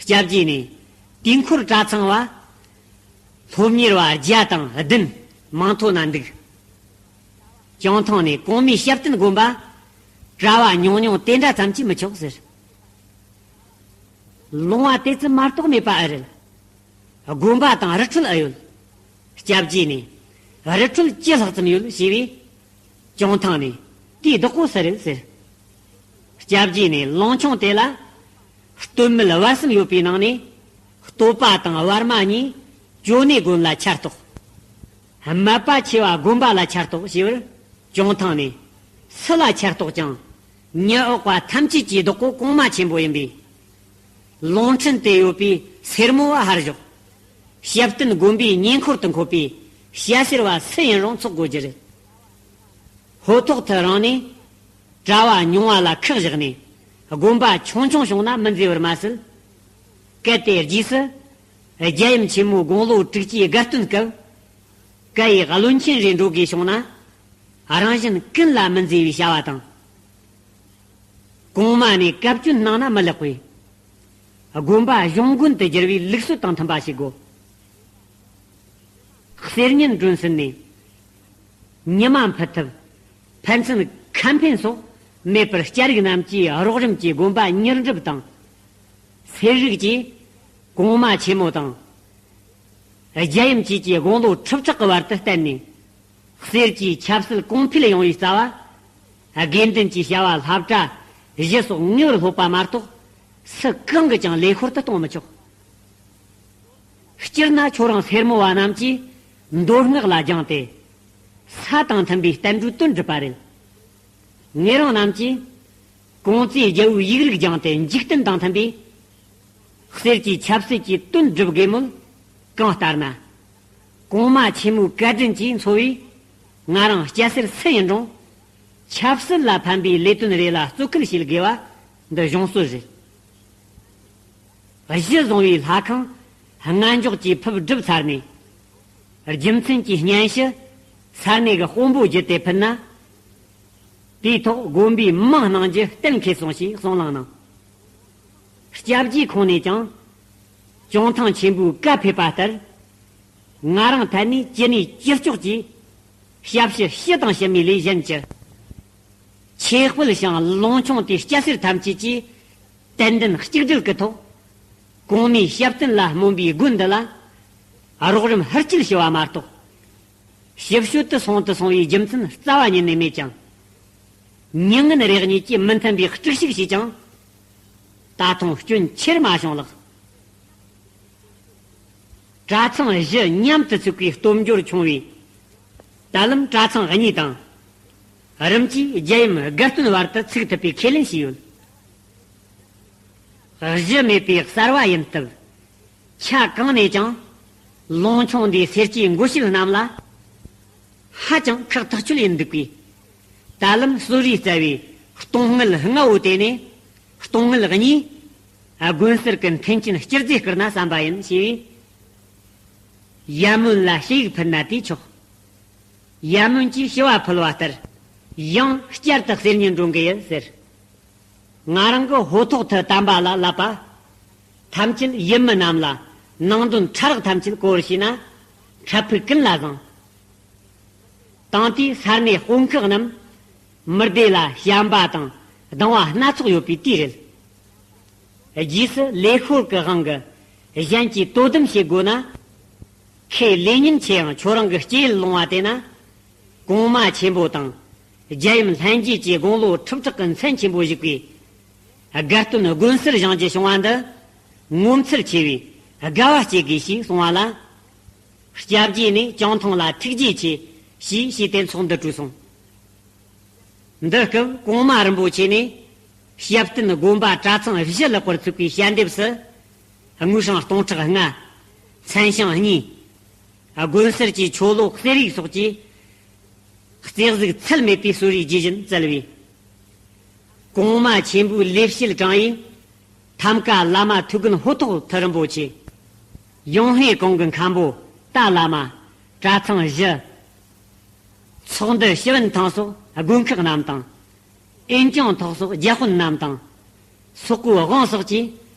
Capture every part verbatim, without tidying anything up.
སྐྱབས་རྗེ་ནས་དུས་འཁོར་གྲྭ་ཚང་བ་སློབ་གཉེར་བ་བརྒྱ་དང་བདུན་མིང་ཐོ་ན་འདུག། ཀྱང་ཐང་ནས་གོང་མའི་ཞབས་བརྟན་དགོན་པ་གྲྭ་བ་ཉུང་ཉུང་དེ་འདྲ་ཙམ་གྱིས་མི་ཆོག་ཟེར། ལུང་བ་དེ་ཙི་མ་གཏོགས་མེད་པ་ཨེ་རེད། དགོན་པ་དང་རི་ཁྲོད་ཨེ་ཡོད། སྐྱབས་རྗེ་ནས་རི་ཁྲོད་ཅི་ལྷག་ཙམ་ཡོད་ཞེས་པས། ཀྱང་ཐང་ནས་དེའི་བདག་པོ་སུ་རེད་ཟེར། སྐྱབས་རྗེ་ནས་ལུང་ཆུང་དེ་ལ་སྟོད་སྨད་བར་གསུམ་ཡོད་པའི་ནང་ནས་སྟོད་པ་དང་བར་མ་གཉིས་ཇོ་ནེ་དགོན་ལ་ཆ་གཏོགས། སྨད་པ་ཆེ་བ་དགོན་པ་ལ་ཆ་གཏོགས་ཞེས་པར། ཀྱང་ཐང་ནས་སུ་ལ་ཆ་གཏོགས་ཀྱང་ཉི་འོག་པ་ཐམས་ཅད་ཀྱི་བདག་པོ་གོང་མ་ཆེན་པོ་ཡིན་པས། ལུང་ཕྲན་དེ་ཡོད་པའི་སེར་མོ་བ་ཧར་ཞོག། ཞབས་བརྟན་དགོན་པའི་ཉེ་འཁོར་དུ་འཁོད་པའི་ཞྭ་སེར་བ་སུ་ཡིན་རུང་ཚོགས་དགོས་རྒྱུ་རེད། ཧོ་ཐོག་ཐུ་རང་ནས་གྲྭ་བ་ཉུང་བ་ལ་ཁག་བཞག་ནས་དགོན་པ་ཆུང་ཆུང་བྱུང་ན་མི་མཛེས་པར་མ་ཟད། གལ་ཏེ་རྗེས་སུ་རྒྱལ་ཡུམ་ཆེན་མོའི་དགུང་ལོ་དྲུག་ཅུའི་དགའ་སྟོན་སྐབས་བཀའ་ཡི་བློན་ཆེན་རེ་འགྲོ་དགོས་བྱུང་ན། རང་གཞན་ཀུན་ལ་མི་མཛེས་པའི་བྱ་བ་དང་། གོང་མ་ནས་བཀའ་བཀྱོན་གནང་ན་མི་ལེགས་པས། དགོན་པ་གཞུང་དགོན་དུ་བསྒྱུར་བའི་ལུགས་སྲོལ་དང་མཐུན་པ་བྱེད་དགོས། གསེར་ཉིན་སྒྲོན་གསུམ་ནས་ཉི་མ་འཕུར་ཐབས། ཕན་ཚུན་ཁ་འཕེན་སོགས་མེད་པར་སྐྱ་རིགས་རྣམས་ཀྱིས་རོགས་རམ་གྱིས་དགོན་པ་མྱུར་འགྲུབ་དང་། སེར་རིགས་ཀྱིས་གོང་མ་ཆེན་མོ་དང་། རྒྱལ་ཡུམ་བཅས་ཀྱི་དགུང་ལོ་ཁྲི་ཕྲག་གི་བར་དུ་བརྟན་ནས། གསེར་གྱི་ཆབ་སྲིད་གོང་འཕེལ་ཡོང་བའི་རྩ་བ། དགེ་འདུན་གྱི་བྱ་བ་སློབ་གྲྭ་བཞི་སོགས་ངེས་པར་སློབ་པ་མ་གཏོགས། སུ་གང་གིས་ཀྱང་ལས་ཤོར་དུ་གཏོང་མི་ཆོག། སྤྱིར་ན་ཁྱོད་རང་སེར་མོ་བ་རྣམས་ཀྱིས་མདོ་སྔགས་ལ་སྦྱངས་ཏེ། ས་དང་མཐུན་པའི་བསྟན་འགྲོའི་དོན་བསྒྲུབས་པ་རེད། ངེད་རང་རྣམས་ཀྱིས་ཀོང་ཙེ་རྒྱལ་པོའི་ཡིག་རིགས་སྦྱངས་ཏེ་འཇིག་རྟེན་དང་མཐུན་པའི་གསེར་གྱི་ཆབ་སྲིད་ཀྱི་དོན་བསྒྲུབ་དགོས་མོད། གང་ལྟར་ན། གོང་མ་ཆེན་མོའི་བཀའ་དྲིན་གྱིས་འཚོ་བའི་ང་རང་སྐྱ་སེར་སུ་ཡིན་རུང་། ཆབ་སྲིད་ལ་ཕན་པའི་ལས་དོན་རེ་ལ་གཙོ་སྐུལ་བྱེད་དགོས་པ་འདི་གཞུང་སྲོལ་རེད། གཞི་བཟུང་བའི་ལྷ་ཁང་སྔ་འཇོག་གྱིས་ཕུབ་བསྒྲུབས་ཚར་ནས། རྒྱུ་མཚན་གྱི་སྙན་ཞུ་ས་གནས་ཀྱི་དཔོན་པོ་བརྒྱུད་དེ་ཕུལ་ན། དེའི་ཐོག་དགོན་པའི་མིང་གནང་རྒྱུ་གཏན་འཁེལ་སོང་ཞེས་གསུང་གནང་གནང་། སྐྱབས་རྗེ་ཁོང་ནས་ཀྱང་། ཀྱང་ཐང་ཆེན་པོའི་བཀའ་ཕེབས་པ་ལྟར། ང་རང་ཐད་ནས་ཅི་ནུས་ཅི་ལྕོགས་ཀྱིས་ཞབས་ཕྱི་ཞུ་དང་ཞུ་མིན་ལས་གཞན་གྱི་ཆོས་དཔལ་ཞང་ལུང་ཆུང་དེའི་སྐྱ་སེར་ཐམས་ཅད་ཀྱིས་དད་འདུན་གཅིག་སྒྲིལ་གྱི་ཐོག་གོང་མའི་ཞབས་བརྟན་ལ་སྨོན་པའི་དགོན་འདི་ལ་རོགས་རམ་ཧུར་སྐྱེད་ཞུ་བ་མ་གཏོགས། ཞིབ་དཔྱོད་དུ་སོང་དུ་སོང་བའི་རྒྱུ་མཚན་རྩ་བ་ཉིད་ནས་མེད་ཀྱང་། མྱི་ངན་རེ་གཉིས་ཀྱིས་མི་མཐུན་པའི་དཀྲུག་ཤུགས་བྱས་ཀྱང་། ད་དུང་སྐྱོན་ཆེར་མ་བྱུང་ལགས། གྲྭ་ཚང་བཞི་མཉམ་དུ་ཚུགས་པའི་སྟོབས་འབྱོར་ཆུང་བས། ད་ལམ་གྲྭ་ཚང་གཉིས་དང་། རིམ་གྱིས་རྒྱལ་ཡུམ་དགའ་སྟོན་བར་དུ་ཚུགས་ཐུབ་པའི་ཁས་ལེན་བྱས་ཡོད། གཞི་མེད་པའི་གསར་བ་ཡིན་སྟབས། ཆ་གང་ནས་ཀྱང་ལུང་ཆུང་འདིའི་སེར་སྐྱའི་འགོ་ཤེས་རྣམས་ལ་ཧ་ཅང་ཁག་ཐག་ཆོད་ཡིན་འདུག་པས། ད་ལམ་གསོ་རིག་རྩ་བའི་སྟོང་ངལ་ལྔ་བོ་དེ་ནས་སྟོང་ངལ་གཉིས་དགོན་གསར་གྱི་མཐུན་རྐྱེན་སྤྱིར་རྫས་བསྐུར་ན་བསམ་པ་ཡིན་ཞེས། ཡ་མོན་ལ་ཞུ་ཡིག་ཕུལ་ན་དེས་ཆོག། ཡ་མོན་གྱིས་ཞུ་བ་ཕུལ་བ་ལྟར། ཡང་བསྐྱར་དུ་གསེར་ཉིན་འགྲོ་གི་ཡིན་ཟེར། ང་རང་གི་ཧོ་ཐོག་ཐུ་དམ་པ་ལ་བསླབ་པ། ཐམས་ཅད་ཡུལ་མི་རྣམས་ལ་ནང་དོན་ཕྲ་རགས་ཐམས་ཅད་གོ་བར་བྱས་ན། འཕྲལ་ཕུགས་ཀུན་ལ་བཟང་། དང་དེའི་ས་གནས་དཔོན་ཁག་རྣམས་མི་སྡེ་ལ་བྱམས་པ་དང་སྡང་བ་སྣ་ཚོགས་ཡོད་པའི་དུས་རེད། རྗེས་སུ་ལས་ཤོར་གྱི་དབང་གིས་གཞན་གྱིས་དོ་དམ་བྱེད་དགོས་ན། ཁས་ལེན་ཉིན་ཆེ་ཡང་ཁྱོད་རང་གི་སྐྱེས་ཡུལ་ལུང་བ་དེ་ན། གོང་མ་ཆེན་པོ་དང་། རྒྱལ་ཡུམ་ལྷན་རྒྱས་ཀྱི་དགུང་ལོ་ཁྲི་ཕྲག་གི་མཚན་ཆེན་པོ་བཞུགས་པའི་དགའ་སྟོན་དགོན་གསར་བཞེངས་རྒྱུ་བྱུང་བ་འདི་ངོ་མཚར་ཆེ་བའི་དགའ་བ་སྐྱེ་དགོས་ཞེས་གསུང་བ་ལ། སྐྱབས་རྗེ་ནས་ཀྱང་ཐང་ལ་ཐུགས་རྗེ་ཆེ་ཞེས་ཞུས་ཏེ་ཚོགས་འདུ་གྲོལ་སོང་། འདི་སྐབས་གོང་མ་རིན་པོ་ཆེ་ནས་ཞབས་བརྟན་དགོན་པ་གྲྭ་ཚང་བཞི་ལེགས་པར་ཚུགས་པའི་ཞལ་འདེབས་སུ། དངུལ་སྲང་སྟོང་ཕྲག་ལྔ། མཚན་བྱང་གཉིས། དགོན་གསར་གྱི་ཆོ་ལོ་གསེར་ཡིག་སོགས་ཀྱི་རྩེ་གཟུགས་ཚད་མེད་པའི་གསོལ་རས་བརྗེ་བཞིན་བསྩལ་བས། གོང་མ་ཆེན་པོའི་ལས་བྱེད་དྲངས་ཡིས། ཐམ་ཀ་བླ་མ་ཐུགས་མགོན་ཧོ་ཐོག་ཐུ་རིན་པོ་ཆེ། ཡོང་ཧེ་གོང་གི་མཁན་པོ་ཏཱ་བླ་མ། གྲྭ་ཚང་བཞི། ཚོགས་འདུ་ཞི་བན་ཐང་སོགས་དགོན་ཁག་རྣམས་དང་། ཨེན་ཅང་ཐོག་སོགས་རྒྱ་དཔོན་རྣམས་དང་། སོག་པོའི་དབང་སོགས་ཀྱིས་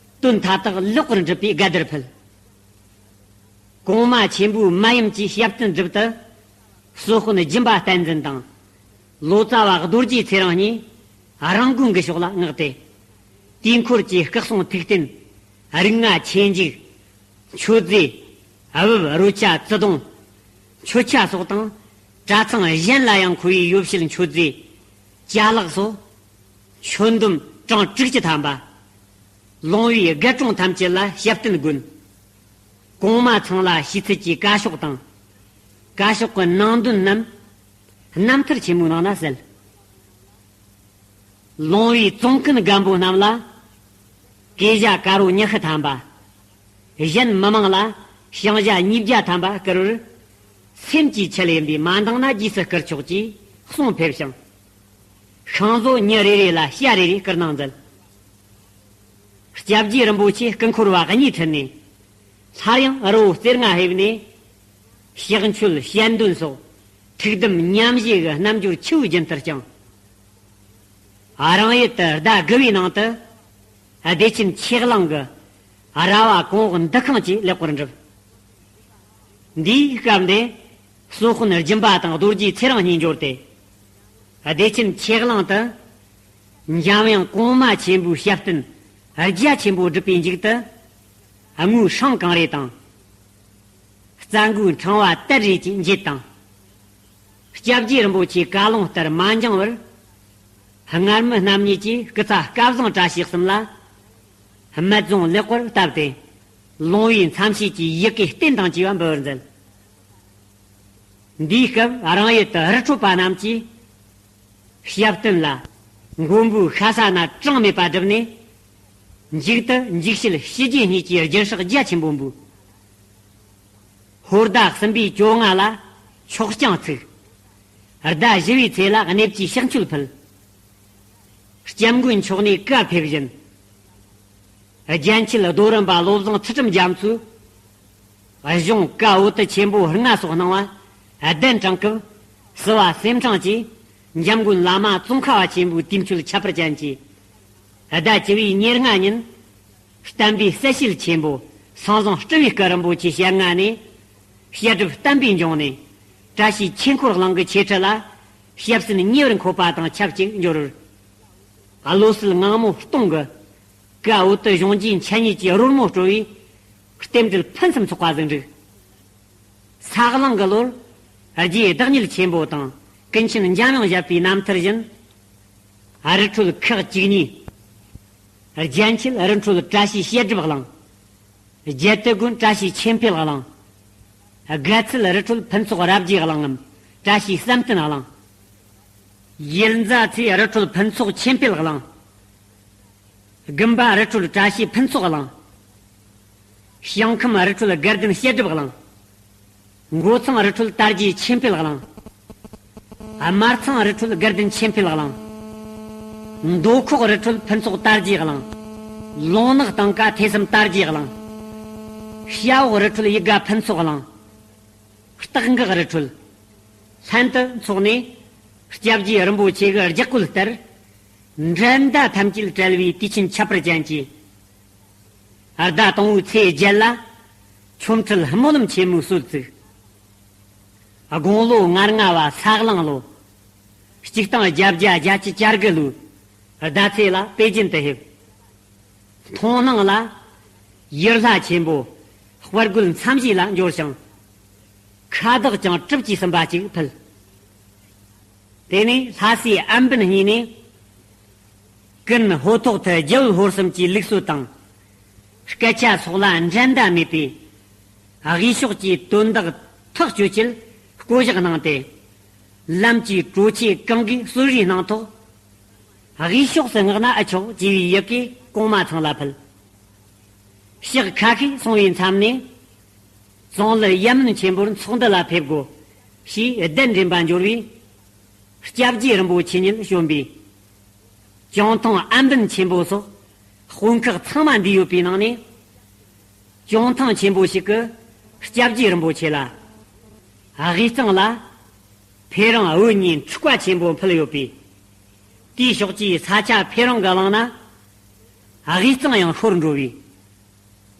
དོན་མཐའ་དག་ལེགས་པར་འགྲུབ་པའི་དགའ་བདེར་ཕུལ། གོང་མ་ཆེན་པོའི་མ་ཡུམ་གྱིས་ཞབས་བརྟན་བསྒྲུབས་ཏེ། སྲོག་དཔོན་སྦྱིན་པ་བསྟན་འཛིན་དང་། ལོ་ཙཱ་བ་རྡོ་རྗེ་ཚེ་རིང་གཉིས་རང་དགོན་གྱི་ཕྱོགས་ལ་མངགས་ཏེ། དུས་འཁོར་གྱི་སྐུ་གསུང་ཐུགས་རྟེན། རིགས་ལྔ་ཆོས་འཇུག་མཆོད་རྫས། འུ་བབ་རོལ་ཆ་བརྩི་དུང་། མཆོད་ཆ་སོགས་དང་། གྲྭ་ཚང་གཞན་ལ་ཡང་མཁོ་བའི་ཡོ་བྱད་མཆོད་རྫས། ཅ་ལག་སོགས། མཆོད་བསྡོམས་གྲངས་དྲུག་ཅུ་ཐམ་པ། ལོང་བའི་རྒད་གྲོང་ཐམས་ཅད་ལ་ཞབས་བརྟན་དགོན། གོང་མ་ཚང་ལ་ཞུས་ཚུལ་གྱི་བཀའ་ཤོག་དང་། བཀའ་ཤོག་གི་ནང་དོན་རྣམས་རྣམ་ཐར་ཆེན་མོའི་ནང་ན་གསལ། ལོང་བའི་བཙོང་མཁན་རྒན་པོ་རྣམས་ལ་སྐེ་བཞག་དཀར་པོ་ཉི་ཤུ་ཐམ་པ། གཞན་མི་མང་ལ་ཞང་ཞྭ་ཉིས་བརྒྱ་ཐམ་པ་བསྐུར་བར། སེམས་ཀྱི་ཆེད་ཡིན་པས་མ་འདང་ན་རྗེས་སུ་བསྐུར་ཆོག་ཅེས་གསུང་ཕེབས་ཤིང་། ཤིང་བཟོ་མྱི་རེ་རེ་ལ་བྱ་རེ་རེ་བསྐུར་གནང་མཛད། སྐྱབས་རྗེ་རིན་པོ་ཆེ་སྐུ་འཁོར་བ་གཉིས་ཁྲིད་ནས། སླར་ཡང་རི་བོ་རྩེ་ལྔ་ཕེབས་ནས། ཕྱག་མཆོད་ཞལ་འདོན་སོགས་ཐུགས་དམ་ཉམས་བཞེས་ཀྱི་རྣམ་འགྱུར་ཆེ་བོའི་རྒྱུན་ལྟར་བསྐྱངས། རང་ཡུལ་དུ་ཟླ་དགུ་པའི་ནང་དུ། བདེ་ཆེན་ཆོས་གླིང་གི་ར་བ་གོང་འོག་འདུ་ཁང་བཅས་ལེགས་པར་འགྲུབ། འདིའི་སྐབས་འདི་སྲོག་དཔོན་སྦྱིན་པ་དང་རྡོ་རྗེ་ཚེ་རིང་གཉིས་འབྱོར་ཏེ། བདེ་ཆེན་ཆོས་གླིང་དུ་འཇམ་དབྱངས་གོང་མ་ཆེན་པོའི་ཞབས་བརྟན་རྒྱ་ཆེན་པོ་བསྒྲུབས་པའི་མཇུག་ཏུ། དངུལ་སྲང་གང་རེ་དང་། རྩྭ་མགོའི་ཕྲེང་བ་དར་རེ་གྱི་འགྱེད་དང་། སྐྱབས་རྗེ་རིན་པོ་ཆེ་བཀའ་ལུང་ལྟར་མ་འགྱངས་པར། སྔར་མི་རྣམ་གཉིས་ཀྱིས་སྐུ་ཚ་སྐལ་བཟང་བཀྲ་ཤིས་གསུམ་ལ། སྨད་རྫོང་ལེགས་པར་བཏབ་སྟེ། ལོང་བའི་མཚམས་བྱེད་ཀྱི་ཡི་གེ་རྟེན་དང་བཅས་པ་འབུལ་བར་མཛད། འདིའི་སྐབས་རང་ཡུལ་དུ་རི་ཁྲོད་པ་རྣམས་ཀྱིས། ཞབས་བརྟན་ལ། མགོན་པོའི་ཤ་ཟ་ན་གྲངས་མེད་པ་བསྒྲུབས་ནས། མཇུག་ཏུ་འཇིགས་བྱེད་ཞི་རྒྱས་གཉིས་ཀྱི་རྒྱུན་ཧྲག་རྒྱ་ཆེན་པོ་འབུལ། ཧོར་ཟླ་གསུམ་པའི་བཅོ་ལྔ་ལ་ཆོག་རྐྱང་ཚུགས། ཟླ་བཞི་པའི་ཚེས་ལ་གནས་ཀྱི་ཕྱག་མཆོད་ཕུལ། སྐྱབས་མགོན་མཆོག་ནས་བཀའ་ཕེབས་བཞིན། རྒྱན་ཆེད་རྡོ་རིང་པ་བློ་བཟང་ཚུལ་ཁྲིམས་རྒྱ་མཚོས། གཞུང་བཀའ་འོད་དུ་ཆེན་པོ་ལྔ་སོགས་གནང་བ། གདན་དྲངས་སྐབས། བསུ་བ་སེམས་ཕྲེང་གིས། འཇམ་མགོན་བླ་མ་ཙོང་ཁ་བ་ཆེན་པོའི་དུས་མཆོད་ཁྱད་པར་ཅན་གྱི། ཟླ་བཅུ་བའི་ཉེར་ལྔ་ཉིན། བསྟན་པའི་གསལ་བྱེད་ཆེན་པོ་སངས་བཟང་སྤྲུལ་པའི་སྐུ་རིན་པོ་ཆེ་ཞལ་སྔ་ནས། བཤད་སྒྲུབ་བསྟན་པའི་འབྱུང་གནས། བཀྲ་ཤིས་ཆོས་འཁོར་གླིང་གི་ཆོས་ཁྲི་ལ། ཞབས་སེན་ཉེ་བར་འཁོད་པ་དང་ཆབས་ཅིག་འབྱོར། བློ་གསལ་ངང་མོ་སྟོང་གི། བཀའ་འོད་དུ་གཞུང་བརྒྱུད་འཆད་ཉན་གྱི་རོལ་མོ་དཀྲོལ་བའི། རྟེན་འབྲེལ་ཕུན་སུམ་ཚོགས་པ་ཟིག་འགྲིག། ས་གླང་གི་ལོར། རྗེ་བདག་ཉིད་ཆེན་པོ་དང་ཀུན་མཁྱེན་འཇམ་དབྱངས་བཞད་པའི་རྣམ་ཐར་བཞིན། རི་ཁྲོད་ཁག་བཅུ་གཉིས། རྒྱན་ཆེད་རི་ཁྲོད་བཀྲ་ཤིས་བཤད་སྒྲུབ་གླིང་། རྒྱལ་དུ་དགོན་བཀྲ་ཤིས་ཆོས་འཕེལ་གླིང་། དགའ་ཚལ་རི་ཁྲོད་ཕུན་ཚོགས་རབ་རྒྱས་གླིང་ངམ་བཀྲ་ཤིས་བསམ་གཏན་གླིང་། ཡུལ་མཛའ་ཚེ་རི་ཁྲོད་ཕུན་ཚོགས་ཆོས་འཕེལ་གླིང་། དགོན་པ་རི་ཁྲོད་བཀྲ་ཤིས་ཕུན་ཚོགས་གླིང་། ཞིང་ཁམས་རི་ཁྲོད་དགའ་ལྡན་བཤད་སྒྲུབ་གླིང་། མགོ་ཚང་རི་ཁྲོད་དར་རྒྱས་ཆོས་འཕེལ་གླིང་། དམར་ཚང་རི་ཁྲོད་དགའ་ལྡན་ཆོས་འཕེལ་གླིང་། མདོ་ཁོག་རི་ཁྲོད་ཕུན་ཚོགས་དར་རྒྱས་གླིང་། ལུང་ནག་སྟོང་ཁ་ཐོས་བསམ་དར་རྒྱས་གླིང་། ཤ་འོག་རི་ཁྲོད་ཡིད་དགའ་ཕུན་ཚོགས་གླིང་། སྟག་འགག་རི་ཁྲོད། ལྷན་དུ་འཚོགས་ནས། སྐྱབས་རྗེ་རིན་པོ་ཆེ་གི་ལྗགས་བཀོད་ལྟར། འགྲན་ཟླ་ཐམས་ཅད་བྲལ་བའི་དུས་ཆེན་ཁྱད་པར་ཅན་གྱི། ཟླ་དང་པོའི་ཚེས་བརྒྱད་ལ། ཆོ་འཕྲུལ་སྨོན་ལམ་ཆེན་མོའི་སྲོལ་བཙུགས། དགུང་ལོ་ང་ལྔ་བ་ས་གླང་ལོ། གཅིག་སྟོང་བརྒྱད་བརྒྱ་བརྒྱད་ཅུ་གྱ་དགུ་ལོའི་ཟླ་ཚེས་ལ་པེ་ཅིན་དུ་ཕེབས། མཐོང་སྣང་ལ་ཡུལ་ལྷ་ཆེན་པོ་དཔལ་རྒོད་མཚམས་བཞི་ལ་འབྱོར་ཞིང་། ཁ་བདག་ཀྱང་གྲུབ་ཀྱིས་ཟིན་པ་གཅིག་ཕུལ། དེ་ནས་ལྷ་སའི་ཨན་པིན་གཉིས་ནས། ཀུན་ཧོ་ཐོག་ཏུ་རྒྱལ་བོ་ཧོར་གསུམ་གྱི་ལུགས་སྲོལ་དང་། སྐད་ཆ་སོགས་ལ་འགྲན་ཟླ་མེད་པའི་དབུས་ཕྱོགས་ཀྱི་དོན་དག་ཐག་གཅོད་ཆེད་བསྐོ་བཞག་གནང་སྟེ། ལམ་གྱི་གྲོས་ཆོད་གང་གི་གསོལ་རས་གནང་ཐོག་དབུས་ཕྱོགས་སུ་མངགས་ན་ཨེ་ཆོག་ཅེས་པའི་ཡི་གེ་གོང་མ་ཚང་ལ་ཕུལ། ཕྱག་ཁ་ཤས་སོང་བའི་མཚམས་ནས། ཙོང་ལི་ཡ་མུན་ཆེན་པོར་ཚོགས་འདུ་ལ་ཕེབས་དགོས་ཞེས་གདན་འདྲེན་པ་འབྱོར་བས། སྐྱབས་རྗེ་རིན་པོ་ཆེ་ཉིད་བྱོན་པས། ཅོང་ཐང་ཨན་པིན་ཆེན་པོ་སོགས་དཔོན་ཁག་ཚང་མ་འདུས་ཡོད་པའི་ནང་ནས། ཅོང་ཐང་ཆེན་པོ་ཞིག་གིས་སྐྱབས་རྗེ་རིན་པོ་ཆེ་ལ། དབུས་གཙང་ལ་ཕེ་རང་འུ་གཉིས་འཁྲུག་པ་ཆེན་པོ་འཕུལ་ཡོད་པས། དེའི་ཕྱོགས་ཀྱི་ས་ཆ་ཕེ་རང་གི་བླངས་ན། དབུས་གཙང་ཡང་ཤོར་འགྲོ་བས།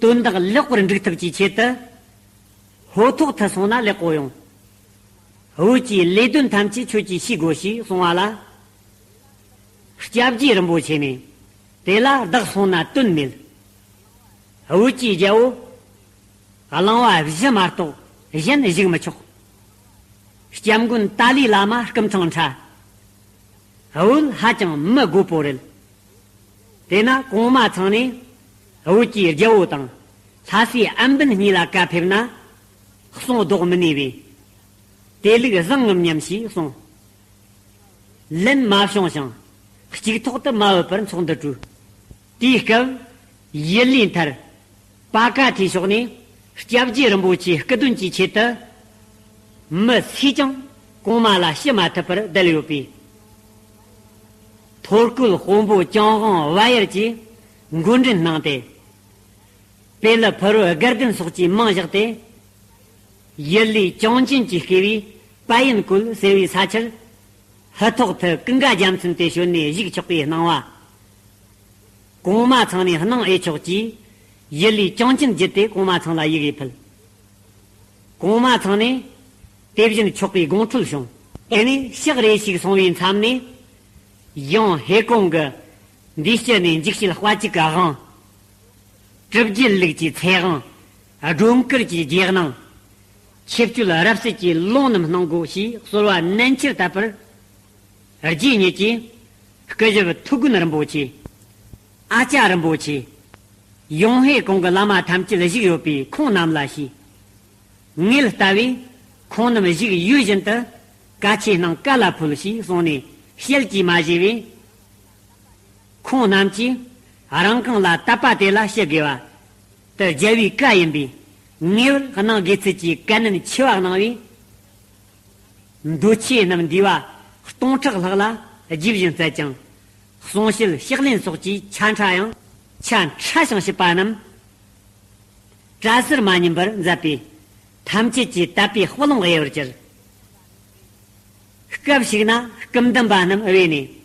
དོན་དག་ལེགས་པར་འགྲིག་ཐབས་ཀྱི་ཆེད་དུ། ཧོ་ཐོག་ཐུ་སོང་ན་ལེགས་པོ་ཡོང་། བོད་ཀྱི་ལས་དོན་ཐམས་ཅད་ཁྱོད་ཀྱིས་ཤེས་དགོས་ཞེས་གསུང་བ་ལ། སྐྱབས་རྗེ་རིན་པོ་ཆེ་ནས་དེ་ལ་བདག་སོང་ན་དོན་མེད། བོད་ཀྱི་རྒྱལ་པོ་གླང་བ་བཞི་མ་གཏོགས་གཞན་བཞུགས་མི་ཆོག། སྐྱབས་མགོན་ཏཱ་ལའི་བླ་མ་སྐུ་འཕྲེང་འཕྲལ། བོད་ཧ་ཅང་མི་རྒོད་པོ་རེད། དེས་ན་གོང་མ་ཚང་ནས་བོད་ཀྱི་རྒྱལ་པོ་དང་ལྷ་སའི་ཨན་བན་གཉིས་ལ་བཀའ་ཕེབས་ན་གསུང་ལྡོག་མི་ནུས་པས། དེ་ལུགས་བཟང་ངམ་སྙམ་ཞེས་གསུངས། ལན་མ་བྱུང་ཞིང་གཅིག་ཐོག་ཏུ་མ་བུད་པར་ཚོགས་འདུ་གྲོལ། དེའི་སྐབས་ཡུལ་ལུའི་མཐར་པ་ཀ་ཐིའི་ཕྱོགས་ནས་སྐྱབས་རྗེ་རིན་པོ་ཆེའི་སྐུ་མདུན་གྱི་ཆེད་དུ་མི་སུས་ཀྱང་གོང་མ་ལ་ཞུ་མ་ཐུབ་པར་བསྡད་ཡོད་པས། ཐོར་རྐོལ་དཔོན་པོ་ཅང་དབང་བལ་ཡར་གྱིས་འགོ་འདྲེན་གནང་སྟེ། པེ་ལི་ཕུ་རོ་དགའ་ལྡན་སོགས་ཀྱིས་མིང་བཞག་སྟེ། ཡུལ་ལུའི་ཅང་ཅན་གྱིས་བསྐོས་པའི་པ་ཡིན་ཀོལ་ཟེར་བའི་ས་ཆར། ཧི་ཐོག་ཐུ་ཀུན་དགའ་རྒྱལ་མཚན་དེ་བྱོན་ནས་བཞུགས་ཆོག་པའི་གནང་བ། གོང་མ་ཚང་ནས་གནང་ཨེ་ཆོག་ཅེས་ཡུལ་ལུའི་ཅང་ཅན་བརྒྱུད་དེ་གོང་མ་ཚང་ལ་ཡི་གེ་ཕུལ། གོང་མ་ཚང་ནས་དེ་བཞིན་ཆོག་པའི་དགོངས་འཁྲོལ་བྱུང་། དེ་ནས་ཕྱག་རེ་ཞིག་སོང་བའི་མཚམས་ནས། ཡང་ཧེ་ཀོང་གི་འདི་སྤྱི་ནས་འཇིགས་བྱེད་དཔའ་བཅུ་གི་དབང་། གྲུབ་རྒྱལ་ལུགས་ཀྱི་ཚེ་དབང་། སྒྲོལ་དཀར་གྱི་རྗེས་གནང་། ཆེ་བརྗོད་རབ་གསལ་གྱི་ལུང་རྣམས་གནང་དགོས་ཞེས་གསོལ་བ་ནན་ཆེར་བཏབ་པར། རྗེ་ཉིད་ཀྱིས་སྐུ་ཞབས་ཐུགས་དགོན་རིན་པོ་ཆེ། ཨ་ཅག་རིན་པོ་ཆེ། ཡང་ཧེ་ཀོང་གི་བླ་མ་ཐམས་ཅད་བཞུགས་ཡོད་པས་ཁོང་རྣམས་ལ་ཞུས། ངེད་ལྟ་བས་ཁོང་རྣམས་བཞུགས་ཡོད་བཞིན་དུ་བཀའ་ཆོས་གནང་བཀའ་ལ་ཕུལ་ཞེས་གསུངས་ནས་ཞལ་གྱིས་མ་བཞེས་པས། ཁོང་རྣམས་ཀྱིས་རང་གང་ལ་དད་པ་དེ་ལ་ཞུ་དགོས་པ་དེ་རྒྱལ་བའི་བཀའ་ཡིན་པས། ངེས་པར་གནང་དགོས་ཚུལ་གྱི་བཀའ་ནན་ཆེ་བ་གནང་བས། འདུ་ཆེ་རྣམས་འདུས་པ་སྟོང་ཕྲག་ལྷག་ལ་རྗེས་བཞིན་བསྩལ་ཅིང་། གསུང་བཤད་ཕྱག་ལེན་སོགས་ཀྱི་ཆ་ཕྲ་ཡང་ཆ་ཕྲ་ཞིང་ཞིབ་པ་རྣམས་གྲྭ་ཟུར་མ་ཉམས་པར་མཛད་པས། ཐམས་ཅད་ཀྱི་དད་པའི་དཔུང་ལོང་གཡོ་བར་གྱུར། སྐབས་ཤིག་ན་སྐུ་འདུན་པ་རྣམས་བས་ནས།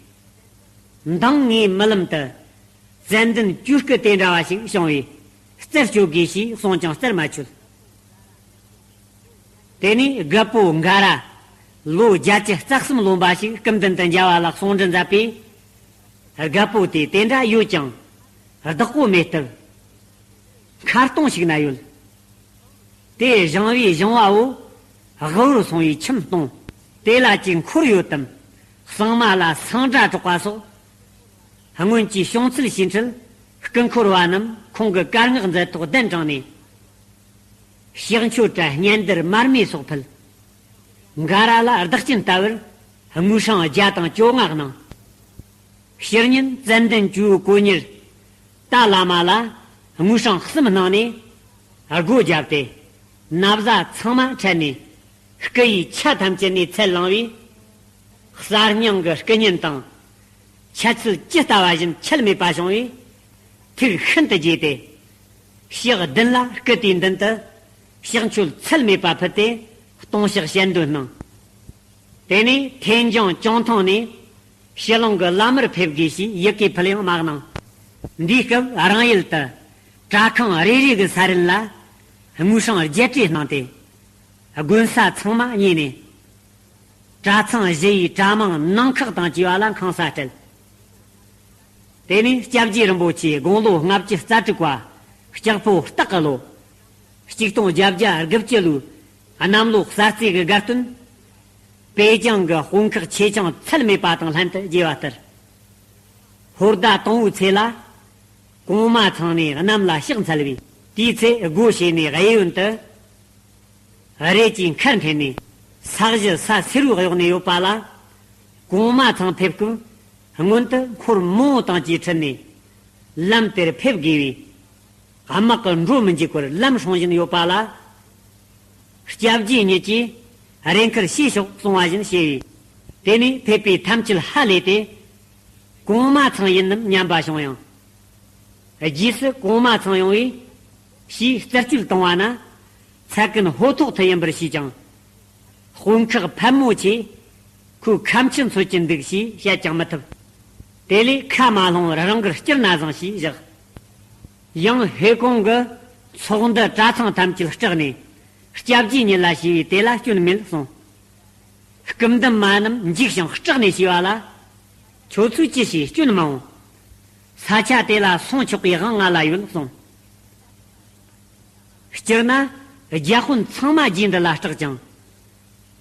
མདང་ངའི་རྨི་ལམ་དུ། ཙན་དན་ཇུས་སྐུ་དེ་འདྲ་བ་ཞིག་བྱུང་བས་རྩད་གཅོད་དགོས་ཞེས་གསུངས་ཀྱང་རྩད་མ་ཆོད། དེ་ནས་རྒད་པོ་འགའ་ར་ལོ་བརྒྱད་ཅུ་རྩ་གསུམ་ལོན་པ་ཞིག་སྐུ་མདུན་དུ་མཇལ་བ་ལ་གསུང་འདྲི་མཛད་པས། རྒད་པོ་དེས་དེ་འདྲ་ཡོད་ཀྱང་བདག་པོ་མེད་སྟབས། མཁར་སྟོང་ཞིག་ན་ཡོད། དེ་བཞེངས་པའི་བཞེངས་པ་བོ་དབུལ་བོར་སོང་བའི་ཁྱིམ་སྟོང་། དེ་ལ་ཅིག་འཁོར་ཡོད་དམ། གཙང་མ་ལ་སང་སྒྲ་སྒྲོག་པ་སོགས། སྔོན་གྱི་བྱུང་ཚུལ་ཞིག་འཁྲིལ། སྐུ་འཁོར་བ་རྣམས་ཁོང་གི་བཀའ་མངགས་མཛད་ཐོག་གདན་དྲངས་ནས། ཕྱག་མཆོད་དྲ་སྙན་དར་མར་མེ་སོགས་ཕུལ། འགའ་ར་ལ་བདག་རྐྱེན་ལྟ་བུར་དངུལ་སྲང་བརྒྱ་དང་བཅོ་ལྔ་གནང་། ཕྱི་ཉིན་ཙན་དན་ཇུའི་དཀོན་གཉེར་ཏཱ་བླ་མ་ལ་དངུལ་སྲང་གསུམ་གནང་ནས་སྒོ་བརྒྱབ་སྟེ། ན་བཟའ་ཚང་མ་ཁྲལ་ནས་སྐུ་ཡི་ཆ་ཐམས་ཅད་ནས་ཚད་བླངས་པས། གསར་རྙིང་གི་སྐུ་བརྙན་དང་། ཆ་ཚུལ་ཇི་ལྟ་བ་བཞིན་ཁྱད་མེད་པ་བྱུང་བས། ཐུགས་ཤིན་ཏུ་དགྱེས་ཏེ། ཕྱག་བདུན་ལ་སྐུ་དེའི་མདུན་དུ་ཕྱག་མཆོད་ཚད་མེད་པ་ཕུལ་ཏེ་ལྟུང་བཤགས་ཞལ་འདོན་གནང་། དེ་ནས་ཐེན་ལྗོངས་ཅོང་ཐང་ནས་ཕྱི་གླིང་གི་བླ་མར་ཕེབས་དགོས་ཞེས་ཡི་གེ་ཕུལ་ཡང་མ་གནང་། འདིའི་སྐབས་རང་ཡུལ་དུ་གྲྭ་ཁང་རེ་རེ་གི་ས་རིན་ལ་དངུལ་སྲང་བརྒྱད་ཁྲི་གནང་སྟེ། དགོན་ས་ཚང་མ་གཉེར་ནས། གྲྭ་ཚང་བཞི་ཡི་གྲྭ་མང་ནང་ཁག་དང་བཅས་པ་ལ་ཁང་ས་སྤྲད། དེ་ནས་སྐྱབས་རྗེ་རིན་པོ་ཆེ་དགུང་ལོ་ལྔ་བཅུ་རྩ་དྲུག་པ་ལྕགས་ཕོ་སྟག་གི་ལོ། གཅིག་སྟོང་བརྒྱད་བརྒྱ་དགུ་བཅུ་ལོའི་གནམ་ལོ་གསར་ཚེས་ཀྱི་དགའ་སྟོན། པེ་ཅང་གི་དཔོན་ཁག་ཆེ་ཆུང་ཚད་མེད་པ་དང་ལྷན་དུ་རྒྱས་པ་ལྟར། ཧོར་ཟླ་དང་པོའི་ཚེས་ལ། གོང་མ་ཚང་ནས་གནམ་ལ་ཕྱག་འཚལ་བས། དེའི་ཚེ་སྒོ་ཕྱེ་ནས་གཡས་གཡོན་དུ། རས་ཀྱི་མཁར་འཕེན་ནས་ས་གཞི་ས་སེར་བུའི་གཡོགས་ནས་ཡོད་པ་ལ། གོང་མ་ཚང་ཕེབས་སྐབས་སྔོན་དུ་འཁོར་མང་པོ་དང་བཅས་ཁྲིད་ནས་ལམ་དེར་ཕེབས་དགོས་པས། དམག་གི་འགྲོ་མི་འཇུག་པར་ལམ་སྲུང་བཞིན་ཡོད་པ་ལ། སྐྱབས་རྗེ་ཉིད་ཀྱིས་རས་མཁར་ཕྱེས་ཤོག་གསུང་བ་བཞིན་བྱས་པས། དེ་ནས་ཕེབས་པའི་ཐམས་ཅད་ཧ་ལས་ཏེ། གོང་མ་ཚང་ཡིན་ནམ་སྙམ་པ་བྱུང་ཡང་། རྗེས་སུ་གོང་མ་ཚང་ཡོང་བས། ཞེས་རྩད་གཅོད་བཏང་བ་ན། ཚད་ཀུན་ཧོ་ཐོག་ཐུ་ཡིན་པར་ཤེས་ཀྱང་། དཔོན་ཁག་ཕལ་མོ་ཆེས་ཁོའི་ཁ་མཆུ་འཚོལ་གྱིན་འདུག་ཞེས་བཤད་ཀྱང་མི་ཐུབ། དེ་ལས་ཁ་མ་ལྷུང་བར་རང་གིར་སྐྱུར་ན་བཟང་ཞེས་བཞག། ཡང་ཧེ་ཀོང་གི་ ཚོགས་འདུ་གྲྭ་ཚང་ཐམས་ཅད་སྐྲག་ནས། སྐྱབས་རྗེ་ཉིད་ལ་ཞུས་པས་དེ་ལ་སྐྱོན་མེད་གསུངས། སྐུ་མདུན་མ་རྣམས་འཇིགས་ཤིང་སྐྲག་ནས་ཞུས་པ་ལ། ཁྱོད་ཚོས་ཅི་ཞིག་སྐྱོན་མ་འོང་། ས་ཆ་དེ་ལ་སོང་ཆོག་པའི་དབང་ང་ལ་ཡོད་གསུངས། སྤྱིར་ན་རྒྱ་དཔོན་ཚང་མ་རྗེ་འདི་ལ་སྐྲག་ཅིང་།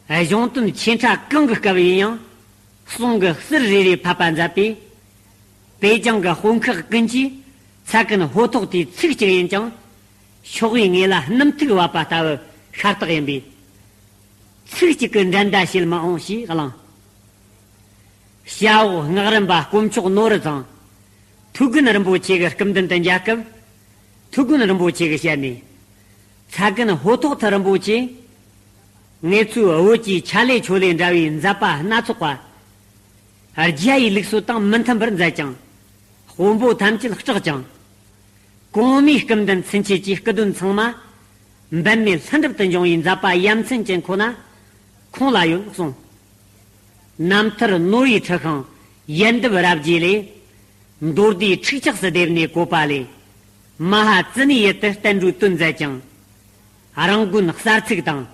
གཞུང་དོན་ཆེ་ཕྲ་གང་གི་སྐབས་ཡིན་ཡང་། གསུང་གི་ཟུར་རེ་རེ་ཕབ་པ་མཛད་པས། པེ་ཅང་གི་དཔོན་ཁག་ཀུན་གྱིས་ཚ་ཀན་ཧོ་ཐོག་དེའི་ཚིག་གཅིག་ཡིན་ཀྱང་། ཤོག་བུའི་ངོས་ལ་སྣུམ་ཐིགས་བབས་པ་ལྟ་བུ་ཤ་སྟག་ཡིན་པས། ཚིག་གཅིག་གི་འགྲན་ཟླ་བྱེད་མི་འོང་ཞེས་གླེང་། ཞྭ་འོག་སྔགས་རམས་པ་དཀོན་མཆོག་ནོར་བུ་ཚང་། ཐུའུ་བཀྭན་རིན་པོ་ཆེ་གི་སྐུ་མདུན་དུ་མཇལ་སྐབས། ཐུའུ་བཀྭན་རིན་པོ་ཆེ་གི་ཞལ་ནས། ཚ་ཀན་ཧོ་ཐོག་ཐུ་རིན་པོ་ཆེ། ངེད་ཚོའི་བོད་ཀྱི་ཆ་ལེ་ཆོ་ལེ་འདྲ་བའི་མཛད་པ་སྣ་ཚོགས་པ། རྒྱ་ཡི་ལུགས་སྲོལ་དང་མི་མཐུན་པར་མཛད་ཅིང་། དཔོན་པོ་ཐམས་ཅད་སྐྲག་ཅིང་། གོང་མའི་སྐུ་མདུན་ཚུན་ཆད་ཀྱི་སྐུ་དོན་ཚང་མ། འབད་མེད་ལྷུན་གྲུབ་ཏུ་འབྱུང་བའི་མཛད་པ་ཡ་མཚན་ཅན་ཁོ་ན། ཁོང་ལ་ཡོད་གསུངས། རྣམ་ཐར་ནོར་བུའི་ཁྲི་ཤིང་ཡལ་འདབ་རབ་རྒྱས་ལས། མདོ་སྡེའི་ཁྲིགས་ཆགས་སུ་བསྡེབས་ནས་བཀོད་པ་ལས། མ་ཧཱ་ཙི་ནའི་ཡུལ་དུ་བསྟན་འགྲོའི་དོན་མཛད་ཅིང་། རང་དགོན་གསར་ཚུགས་དང་།